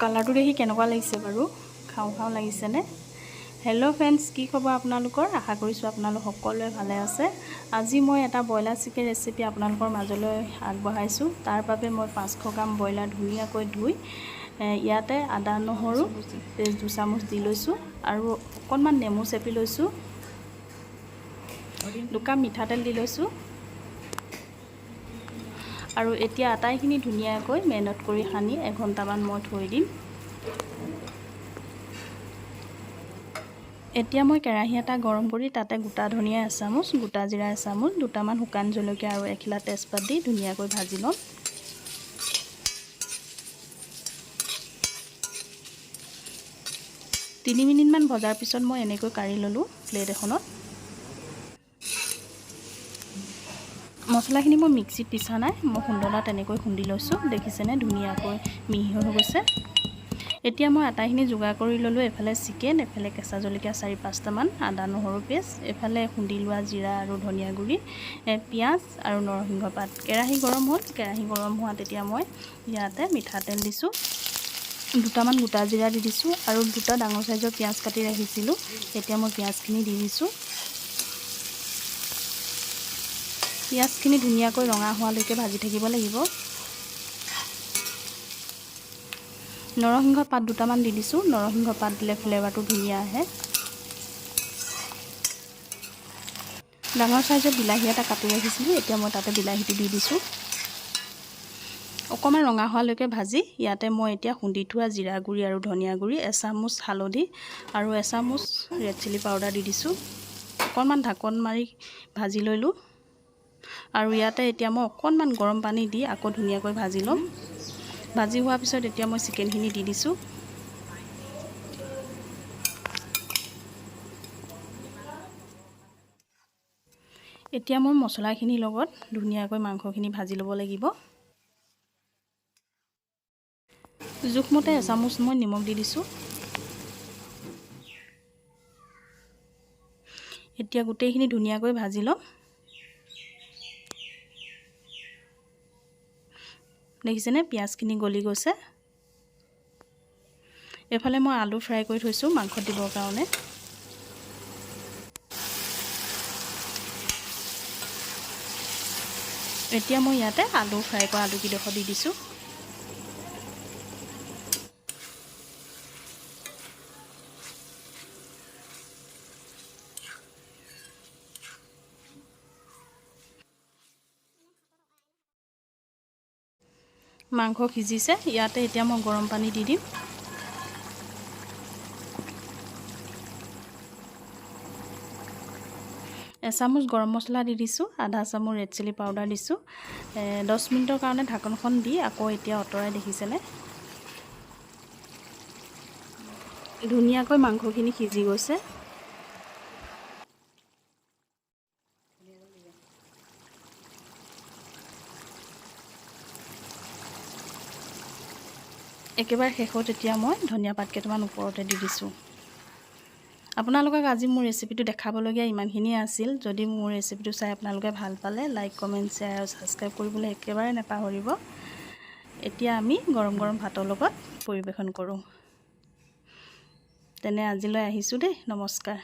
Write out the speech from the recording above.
কালাৰটো দেখি কেনেকুৱা লাগিছে বাৰু? খাওঁ খাওঁ লাগিছেনে? হেল্ল' ফ্ৰেণ্ডছ, কি খবৰ আপোনালোকৰ? আশা কৰিছোঁ আপোনালোক সকলোৱে ভালে আছে। আজি মই এটা ব্ৰইলাৰ চিকেন ৰেচিপি আপোনালোকৰ মাজলৈ আগবঢ়াইছোঁ। তাৰ বাবে মই 500 গ্ৰাম ব্ৰইলাৰ ধুনীয়াকৈ ধুই ইয়াতে আদা নহৰু পেষ্ট 2 চামুচ দি লৈছোঁ আৰু অকণমান নেমু চেপি লৈছোঁ, 2 কাপ মিঠাতেল দি লৈছোঁ আৰু এতিয়া আটাইখিনি ধুনীয়াকৈ মেৰিনেট কৰি সানি এঘণ্টামান মই থৈ দিম। এতিয়া মই কেৰাহী এটা গৰম কৰি তাতে গোটা ধনিয়া এচামুচ, গোটা জিৰা এচামুচ, দুটামান শুকান জলকীয়া আৰু এখিলা তেজপাত দি ধুনীয়াকৈ ভাজি ল'ম। 3 মিনিটমান ভজাৰ পিছত মই এনেকৈ কাঢ়ি ল'লোঁ প্লেট এখনত। মছলাখিনি মই মিক্সিত পিছা নাই, মই খুন্দনাত এনেকৈ খুন্দি লৈছোঁ। দেখিছেনে, ধুনীয়াকৈ মিহি হৈ গৈছে। এতিয়া মই আটাইখিনি যোগাৰ কৰি ল'লোঁ। এফালে চিকেন, এফালে কেঁচা জলকীয়া চাৰি পাঁচটামান, আদা নহৰু পেষ্ট, এফালে খুন্দি লোৱা জিৰা আৰু ধনিয়া গুড়ি, পিঁয়াজ আৰু নৰসিংহ পাত। কেৰাহী গৰম হ'ল। কেৰাহী গৰম হোৱাত এতিয়া মই ইয়াতে মিঠাতেল দিছোঁ, দুটামান গোটা জিৰা দি দিছোঁ আৰু দুটা ডাঙৰ চাইজৰ পিঁয়াজ কাটি ৰাখিছিলোঁ। এতিয়া মই পিঁয়াজখিনি দি দিছোঁ। পিঁয়াজখিনি ধুনীয়াকৈ ৰঙা হোৱালৈকে ভাজি থাকিব লাগিব। নৰসিংহ পাত দুটামান দি দিছোঁ। নৰসিংহ পাত দিলে ফ্লেভাৰটো ধুনীয়া আহে। ডাঙৰ চাইজৰ বিলাহী এটা কাটি ৰাখিছিলোঁ, এতিয়া মই তাতে বিলাহীটো দি দিছোঁ। অকণমান ৰঙা হোৱালৈকে ভাজি ইয়াতে মই এতিয়া খুন্দি থোৱা জিৰা গুড়ি আৰু ধনিয়া গুড়ি, এচামুচ হালধি আৰু এচামুচ ৰেড চিলি পাউডাৰ দি দিছোঁ। অকণমান ঢাকন মাৰি ভাজি ল'লোঁ আৰু ইয়াতে এতিয়া মই অকণমান গৰম পানী দি আকৌ ধুনীয়াকৈ ভাজি ল'ম। ভাজি হোৱাৰ পিছত এতিয়া মই চিকেনখিনি দি দিছোঁ। এতিয়া মই মছলাখিনিৰ লগত ধুনীয়াকৈ মাংসখিনি ভাজি ল'ব লাগিব। জোখমতে এচামুচ মই নিমখ দি দিছোঁ। এতিয়া গোটেইখিনি ধুনীয়াকৈ ভাজি ল'ম। দেখিছেনে, পিঁয়াজখিনি গলি গৈছে। এইফালে মই আলু ফ্ৰাই কৰি থৈছোঁ মাংসত দিবৰ কাৰণে। এতিয়া মই ইয়াতে আলু ফ্ৰাই কৰা আলুকেইডোখৰ দি দিছোঁ। মাংস সিজিছে। ইয়াতে এতিয়া মই গৰম পানী দি দিম। এচামুচ গৰম মছলা দি দিছোঁ, আধা চামুচ ৰেড চিলি পাউডাৰ দিছোঁ। 10 মিনিটৰ কাৰণে ঢাকনখন দি আকৌ এতিয়া আঁতৰাই দেখিছেনে, ধুনীয়াকৈ মাংসখিনি সিজি গৈছে। একেবাৰে শেষত এতিয়া মই ধনিয়া পাত কেইটামান ওপৰতে দি দিছোঁ। আপোনালোকক আজি মোৰ ৰেচিপিটো দেখাবলগীয়া ইমানখিনিয়ে আছিল। যদি মোৰ ৰেচিপিটো চাই আপোনালোকে ভাল পালে, লাইক, কমেণ্ট, শ্বেয়াৰ আৰু ছাবস্ক্ৰাইব কৰিবলৈ একেবাৰে নাপাহৰিব। এতিয়া আমি গৰম গৰম ভাতৰ লগত পৰিৱেশন কৰোঁ। তেনে আজিলৈ আহিছোঁ দেই, নমস্কাৰ।